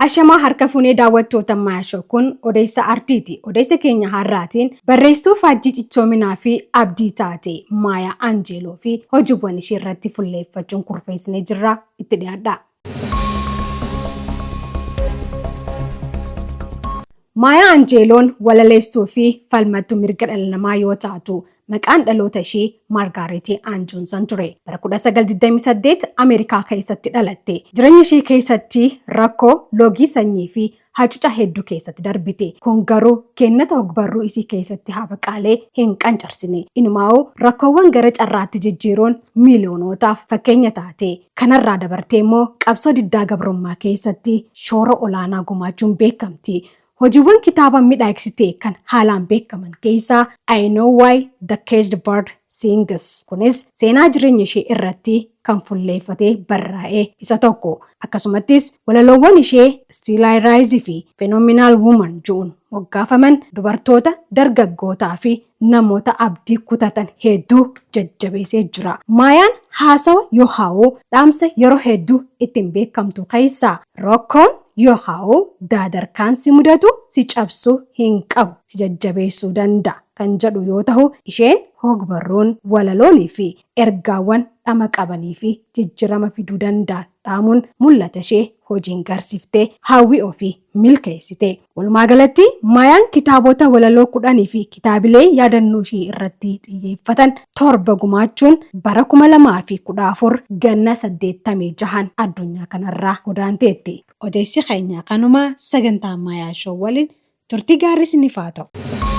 Ashamaa harka fuunee daawwattoota Maayashoo kun odeessa artiiti. Odeessa keenya har'aatiin barreessituu faajjii cichoominaa fi abdii taate Maayaa Anjeeloo fi hojiiwwan ishee irratti fulleeffachuun kurfeessinee jirra. Itti dhiyaadhaa. Maayaa Anjeeloon walaleesstuu fi falmattuu mirga dhala namaa yoo taatu, maqaan dhaloota ishee Maargaareetii Aan Joonsan ture. Bara 1928 Ameerikaa keessatti dhalatte. Jireenya ishee keessatti rakkoo, loogii sanyii fi hacuuca hedduu keessatti darbite. Kun garuu kennata hogbarruu isii keessatti habaqaalee hin qancarsine. Inumaa'uu rakkoowwan gara carraatti jijjiiruun miiliyoonootaaf fakkeenya taate. Kanarraa dabartee immoo qabsoo diddaa gabrummaa keessatti shoora olaanaa gumaachuun beekamti. Hojiiwwan kitaaba midhaagsite kan haalaan beekaman keessaa I Know Why the Caged Bird Sings kunis seenaa jireenya ishee irratti kan fulleeffatee barraa'e isa tokko. Akkasumattis walaloowwan ishee Still I Rise fi Phenomenal Woman ju'uun moggaafaman dubartoota, dargaggootaa fi namoota abdii kutatan hedduu jajjabeessee jira. Maayaan haasawa yookaan dhaamsa yeroo hedduu ittiin beekamtu keessaa rakkoon yookaan daadarkaan si mudatu si cabsuu hin qabu, si jajjabeessuu danda'a kan jedhu yoo ta'u, isheen hogbarruun, walaloonii fi ergaawwan dhama qabanii fi jijjiirama fiduu danda'an dhaamuun mul'ata ishee hojiin garsiiftee hawwii ofii milkeessite. Walumaa galatti Maayaan kitaabota walaloo 10 fi kitaabilee yaadannoo ishee irratti xiyyeeffatan 7 gumaachuun bara 2014 ganna 86n addunyaa kanarraa godaanteetti. Odeessi keenya kanuma. Sagantaa Maayaa Show waliin turtii gaarii isiniif haa ta'u.